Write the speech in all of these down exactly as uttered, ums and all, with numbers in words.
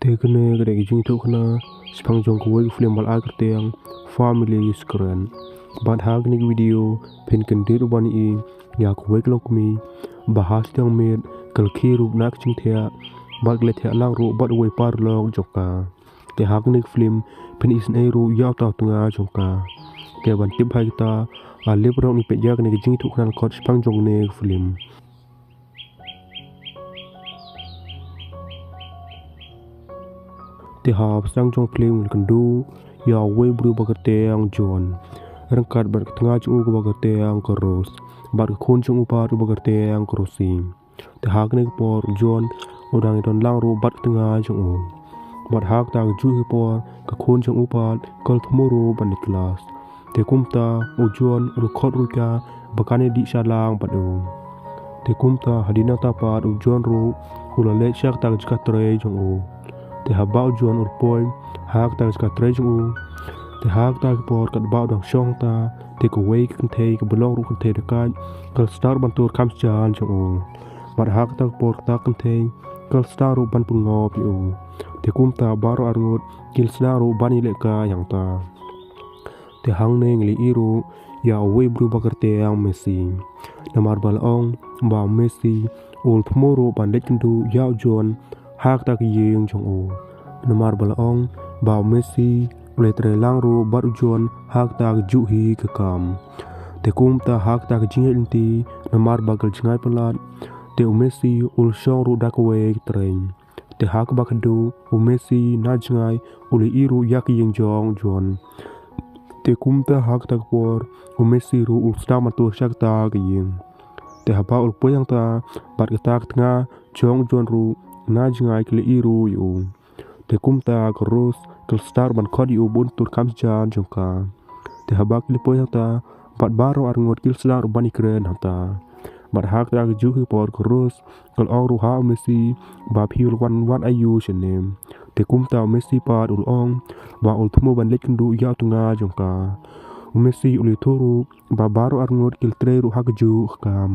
Te kane ka dei ka jingïathuhkhana shaphang jong kawei ka film ba la ai kyrteng Family Secret. Bad ha kane ka video phin kyndit ruh ban ïohi ïa kawei ka longkmie ba ha shiteng miet ka la khie ruh na ka jingthiah bad ka la thiah lang ruh bad uwei u paralok jong ka. Te ha kane ka film phin isynei ruh ïa uta u tnga jong ka. Te ban tip bha ïa kata, ale paralok ngin peit ïa kane ka jingïathuhkhana lyngkot shaphang jong kane ka film. Te hapdeng jong ka film ngi la kynduh ïa uwei u briew ba kyrteng John, ryngkat bad ka tnga jong u kaba kyrteng ka Rose, bad ka khun jong u pat uba kyrteng ka Rosie. Te ha kane ka por u John u dang ïadon lang ruh bad ka tnga jong u. Bad ha kata kajuh ka por ka khun jong u pat ka la thmu ruh ban leit klas. Te kumta u John u la khot ruh ïa ka ba kan ïadih sha lang bad u. Te kumta hadien nangta pat u John ruh u la leit sha kata ka jaka trei jong u. Te haba u John u la poi ha kata ka jaka trei jong u, te ha kata ka por katba u dang shong hangta, te kawei ka kynthei kaba long ruh kynthei dakaid ka la sdang ruh ban tur kham sjan jong u. Bad ha kata ka por kata ka kynthei ka la sdang ruh ban pynngop ïa u. Te kumta baroh arngut ki la sdang ruh ban ïalehkai hangta. Te hangne ngi la ïohi ruh ïa uwei u briew ba kyrteng Macy. Namar ba la ong ba u Macy u la thmu ruh ban leit kynduh ïa u John ha kata ka ïing jong u. Namar ba la ong ba u Macy u la trei lang ruh bad u John ha kata kajuh hi ka kam. Te kumta ha kata ka jingïaid lynti, namar ba ka la jngai palat, te u Macy u la shong ruh da kawei ka tren. Te ha kaba khatduh u Macy na jngai u la ïohi ruh ïa ka ïing jong u John. Te kumta ha kata ka por u Macy ruh u la sdang ban tur sha kata ka ïing. Te haba u la poi hangta bad kata ka tnga jong u John ruh na jngai ki la ïohi ruh ïa u. Te kumta ka Rose ka la sdang ruh ban khot ïa u ba un tur kham sjan jong ka. Te haba ki la poi hangta bad baroh arngut ki la sdang ruh ban ïakren hangta. Bad ha kata kajuh ka por ka Rose ka la ong ruh ha u Macy ba phi la wan wad aïu shane. Te kumta u Macy pat u la ong ba u la thmu ban leit kynduh ïa u tnga jong ka. U Macy u la ïathuh ruh ba baroh arngut ki la trei ruh ha kajuh ka kam.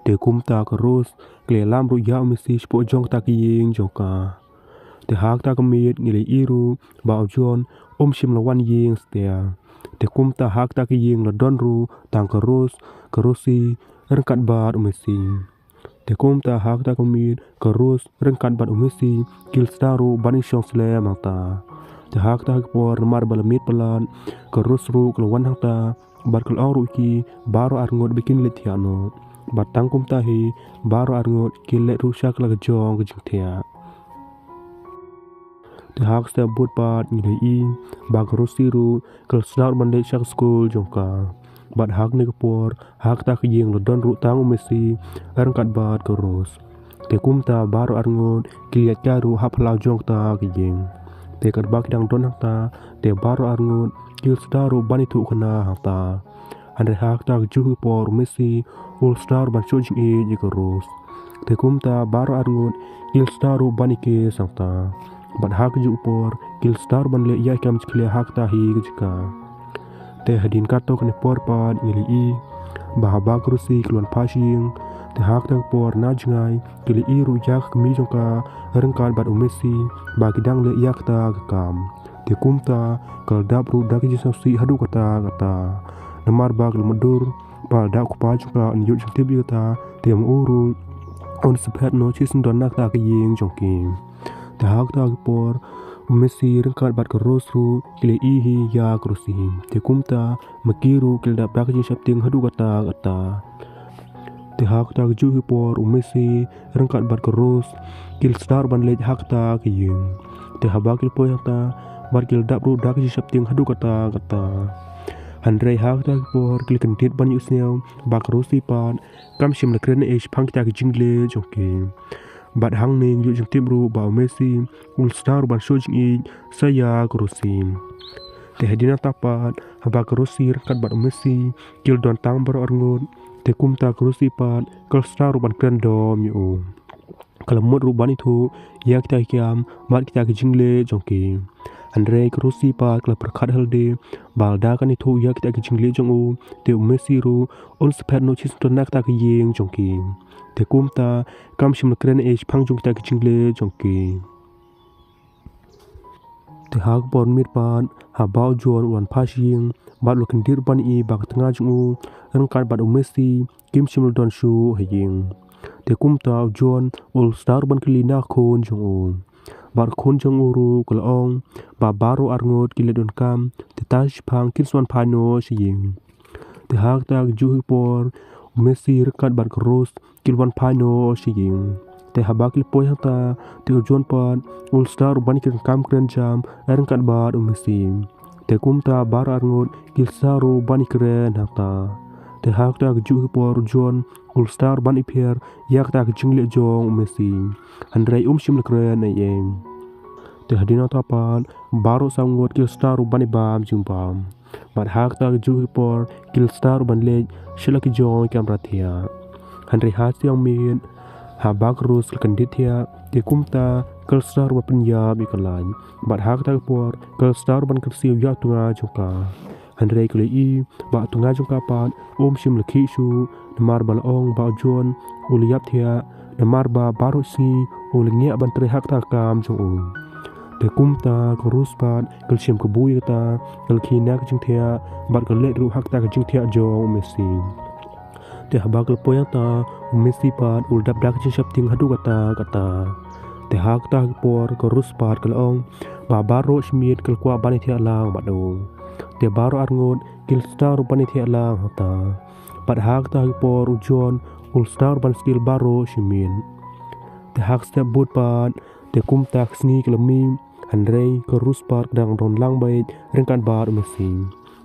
Te kumta ka Rose ka la ïalam ruh ïa u Macy shapoh jong kata ka ïing jong ka. Te ha kata ka miet ngi la ïohi ruh ba u John um shym la wan ïing satia. Te kumta ha kata ka ïing la don ruh tang ka Rose, ka Rosie ryngkat bad u Macy. Te kumta ha kata ka miet ka Rose ryngkat bad u Macy ki la sdang ruh ban ïashong slem hangta. Te ha kata ka por namar ba la miet palat ka Rose ruh ka la wan hangta bad ka la ong ruh ïa ki baroh arngut ba kin leit thiah noh. Bad tang kumta hi baroh arngut ki la leit ruh sha ka la ka jong ka jingthiah. Te ha ka step bud pat ngi la ïohi ba ka Rosie ruh ka la sdang ruh ban leit sha ka skul jong ka. Bad ha kane ka por ha kata ka ïing la don ruh tang u Macy ryngkat bad ka Rose. Te kumta baroh arngut ki la ïaid kai ruh ha phyllaw jong kata ka ïing. Te katba ki dang don hangta te baroh arngut ki la sdang ruh ban ïathuhkhana hangta. Hynrei ha kata kajuh ka por u Macy u la sdang ruh ban shu jingïeit ïa ka Rose. Te kumta baroh arngut ki la sdang ruh ban ïakes hangta. Bad ha kajuh ka por ki la sdang ruh ban leh ïa ka kam jakhlia ha kata hi ka jaka. Te hadien katto katne por pat ngi la ïohi ba haba ka Rosie ka la wan phai sha ïing, te ha kata ka por na jngai ki la ïohi ruh ïa ka kmie jong ka ryngkat bad u Macy ba ki dang leh ïa kata ka kam. Te kumta ka la dap ruh da ka jingsngewsih haduh katta katta. Namar ba ka la mutdur ba lada u kpa jong ka un ïoh jingtip ïa kata, te ma u ruh un sa phet noh shisyndon na kata ka ïing jong ki. Te ha kata ka por u Macy ryngkat bad ka Rose ruh ki la ïohi hi ïa ka Rosie. Te kumta ma ki ruh ki la dap da ka jingsheptieng haduh katta katta. Te ha kata kajuh ka por u Macy ryngkat bad ka Rose ki la sdang ruh ban leit ha kata ka ïing. Te haba ki la poi hangta bad ki la dap ruh da ka jingsheptieng haduh katta katta. Hynrei ha kata ka por ki la kyndit ban ïohsngew ba ka Rosie pat kam shym la kren ei ei shaphang kita ki jingleh jong ki. Bad hangne ngi ïoh jingtip ruh ba u Macy u la sdang ruh ban shu jingïeit sa ïa ka Rosie. Te hadien nangta pat haba ka Rosie ryngkat bad u Macy ki la don tang baroh arngut, te kumta ka Rosie pat ka la sdang ruh ban kren dom ïa u. Ka la mut ruh ban ïathuh ïa kita ki kam bad kita ki jingleh jong ki. Hynrei ka Rosie pat ka la pyrkhat halade ba lada kan ïathuh ïa kita ki jingleh jong u, te u Macy ruh un sa phet noh shisyndon na kata ka ïing jong ki. Te kumta kam shym la kren ei ei shaphang jong kita ki jingleh jong ki. Te ha ka por miet pat, haba u John u wan phai sha ïing, bad u la kyndit ruh ban ïohi ba ka tnga jong u, ryngkat bad u Messi, kim shym la don shuh ha ïing. Te kumta u John u la sdang ruh ban kylli na ka khun jong u. Bad ka khun jong u ruh ka la ong ba baroh arngut ki la donkam, te tai shiphang kin sa wan phai noh sha ïing. Te ha kata ka juh ka por, u Messi ryngkat bad ka Rose ki la wan phai noh sha ïing. Te haba ki la poi hangta, te u John pat u la sdang ruh ban ïakren kam kren jam ryngkat bad u Messi. Te kumta baroh arngut ki la sdang ruh ban ïakren hangta. Te ha kata ka juh ka por u John u la sdang ruh ban ïapher ïa kata ka jingleh jong u Messi. Hynrei um shym la kren ei ei. Te hadien nangta pat, baroh saw ngut ki la sdang ruh ban ïabam jingbam. Bad ha kata ka juh ka por, ki la sdang ruh ban leit sha la ki jong ki kamra thiah. Hynrei ha ka sngi miet, haba ka Rose ka la kyndit thiah, te kumta ka la sdang ruh ban pynïap ïa ka light. Bad ha kata ka por, ka la sdang ruh ban kyrsiew ïa u tnga jong ka. Hynrei ka la ïohi ba u tnga jong ka pat um shym la khih shuh, namar ba la ong ba u John u la ïap thiah, namar ba baroh sngi u la ngiah ban trei ha kata ka kam jong u. Te kumta ka Rose pat ka la shim kabu ïa kata, ka la khie na ka jingthiah, bad ka la leit ruh ha kata ka jingthiah jong u Messi. Te haba ka la poi hangta, u Messi pat u la dap da ka jingsheptieng haduh katta katta. Te ha kata ka por ka Rose pat ka la ong ba baroh shi miet ka la kwah ban ïathiah lang bad u. Te baroh arngut ki la sdang ruh ban ïathiah lang hangta. Bad ha kata ka por u John u la sdang ruh ban sngewthuh baroh shi miet. Te ha ka step bud pat, te kumta ka sngi ka la mih, hynrei ka Rose pat ka dang don lang beit ryngkat bad u Messi.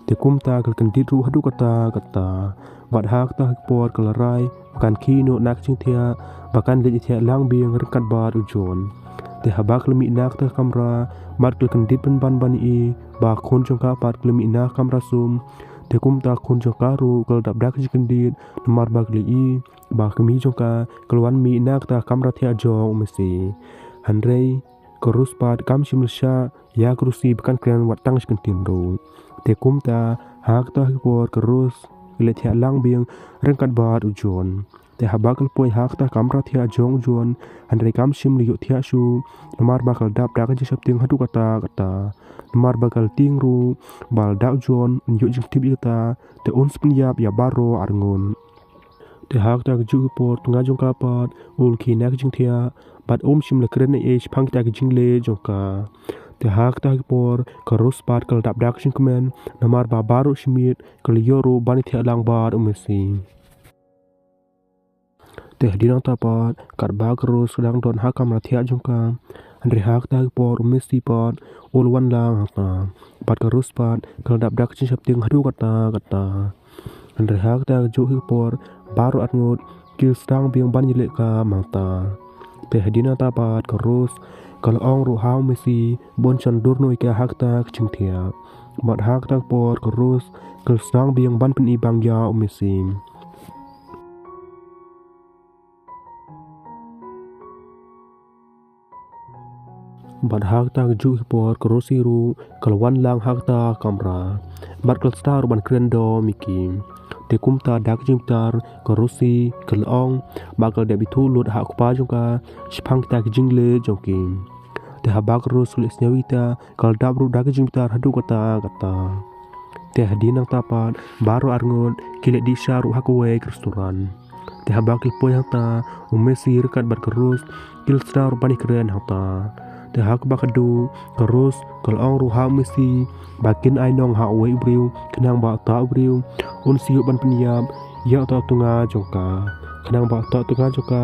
Te kumta ka la kyndit ruh haduh katta katta. Bad ha kata ka por ka la rai ba kan khie noh na ka jingthiah, ba kan leit ïathiah lang biang ryngkat bad u John. Te haba ka la mih na kata ka kamra, bad ka la kyndit pynban ban ïohi ba ka khun jong ka pat ka la mih na ka kamra sum. Te kumta ka khun jong ka ruh ka la dap da ka jingkyndit, namar ba ka la ïohi ba ka kmie jong ka ka la wan mih na kata ka kamra thiah jong u Messi. Hynrei ka Rose pat kam shym la shah ïa ka Rosie ba kan kren wat tang shi kyntien ruh. Te kumta ha kata ka por ka Rose ka la thiah lang biang ryngkat bad u John. Te haba ka la poi ha kata ka kamra thiah jong u John, hynrei kam shym la ïohthiah shuh, namar ba ka la dap da ka jingsheptieng haduh katta katta. Namar ba ka la tieng ruh ba lada u John un ïoh jingtip ïa kata, te un sa pynïap ïa baroh arngut. Te ha kata ka juh ka por u tnga jong ka pat u la khie na ka jingthiah, bad um shym la kren ei ei shaphang kita ki jingleh jong ka. Te ha kata ka por ka Rose pat ka la dap da ka jingkmen, namar ba baroh shi miet ka la ïoh ruh ban ïathiah lang bad u Messi. Te hadien nangta pat, katba ka Rose ka dang don ha ka kamra thiah jong ka, hynrei ha kata ka por u Messi pat u la wan lang hangta. Bad ka Rose pat ka la dap da ka jingsheptieng haduh katta katta. Hynrei ha kata ka juh ka por, baroh arngut ki la sdang biang ban ïaleh kam hangta. Te hadien nangta pat ka Rose ka la ong ruh ha u Messi ba un shon dur noh ïa ka ha kata ka jingthiah. Bad ha kata ka por ka Rose ka la sdang biang ban pyni bang ïa u Messi. Bad ha kata ka juh ka por ka Rosie ruh ka la wan lang ha kata ka kamra. Bad ka la start ban kren dom ïa ki. Te kumta da ka jingbitar ka Rosie ka la ong ba ka la dep ithuh lut ha u kpa jong ka shaphang kita ki jingleh jong ki. Te haba ka Rose ka la sngewthuh ïa kata, ka la dap ruh da ka jingbitar haduh katta katta. Te hadien nangta pat baroh arngut ki la dih sha ruh ha kawei ka restaurant. Te haba ki la poi hangta, u Messi ryngkat bad ka Rose ki la sdang ruh ban ïakren hangta. Te ha kaba khatduh ka Rose ka la ong ruh ha u Messi ba kin ai nong ha uwei u briew khnang ba uta u briew un sa ïoh ban pynïap ïa uta u tnga jong ka, khnang ba uta u tnga jong ka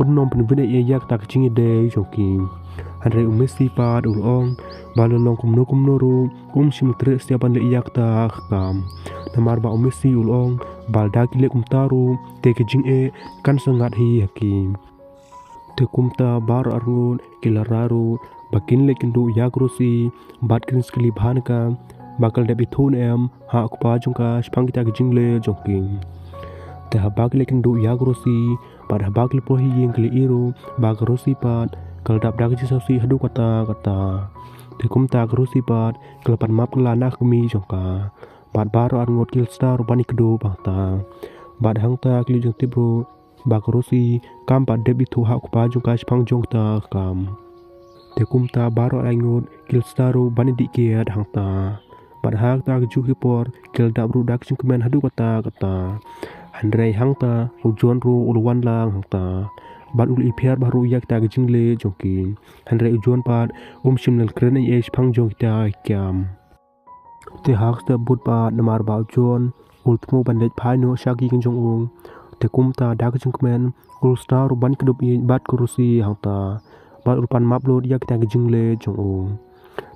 un nym pynbeit ïa kata ka jingïadei jong ki. Hynrei u Messi pat u la ong ba la long kumno kumno ruh um shym treh shuh ban leh ïa kata ka kam. Namar ba u Messi u la ong ba lada ki leh kumta ruh te ka jingeh kan sa ngat hi ha ki. Te kumta baroh arngut ki la rai ruh ba kin leit kynduh ïa ka Rosie bad kin sa kylli bha na ka ba ka la dep ithuh ne em ha u kpa jong ka shaphang kita ki jingleh jong ki. Te haba ki leit kynduh ïa ka Rosie bad haba ki la poi ha ïing ki la ïohi ruh ba ka Rosie pat ka la dap da ka jingsngewsih haduh katta katta. Te kumta ka Rosie pat ka la pan map kylla na ka kmie jong ka. Bad baroh arngut ki la sdang ruh ban ïakdup hangta. Bad hangta ki la ïoh jingtip ruh ba ka Rosie kam pat dep ithuh ha u kpa jong ka shaphang jong kata ka kam. Te kumta baroh arngut ki la sdang ruh ban ïa dih kiad hangta. Bad ha kata ka juh ka por ki la dap ruh da ka jingkmen haduh katta katta. Hynrei hangta u John ruh u la wan lang hangta. Bad u la ïapher bha ruh ïa kita ki jingleh jong ki. Hynrei u John pat um shym la kren ei ei shaphang jong kita ki kam. Te ha kata bud pat namar ba u John u la thmu ban leit phai noh sha ka ïing jong u. Te kumta da ka jingkmen u la sdang ruh ban kdup ïeit bad ka Rosie hangta. Bad u la pan map lut ïa kita ki jingleh jong u.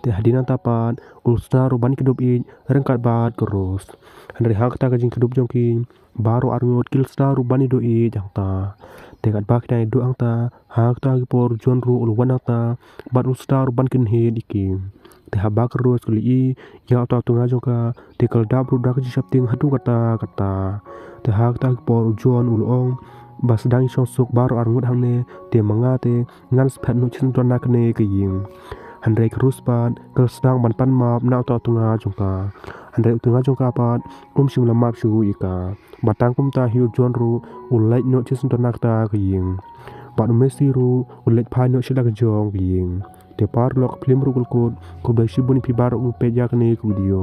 Te hadien nangta pat u la sdang ruh ban kdup ïeit ryngkat bad ka Rose. Hynrei ha kata ka jingkdup jong ki baroh arngut ki la sdang ruh ban ïaduh ïeit hangta. Te katba ki dang ïaduh hangta ha kata ka por u John ruh u la wan hangta bad u la sdang ruh ban kynhied ïa ki. Te haba ka Rose ka la ïohi ïa uta u tnga jong ka te ka la dap ruh da ka jingsheptieng haduh katta katta. Te ha kata ka por u John u la ong ba sdang ïa shongsuk baroh arngut hangne te ma nga te ngan sa phet noh shisien na kane ka ïing. Hynrei ka Rose pat ka la sdang ban pan map na uta u tnga jong ka. Hynrei u tnga jong ka pat um shym la map shuh ïa ka. Bad tang kumta hi u John ruh u leit noh shisien na kata ka ïing. Bad u Macy ruh u leit phai noh sha la ka jong ka ïing. Te paralok, ka film ruh ka la kut. Khublei shibun ïa phi baroh kiba peit ïa kane ka video.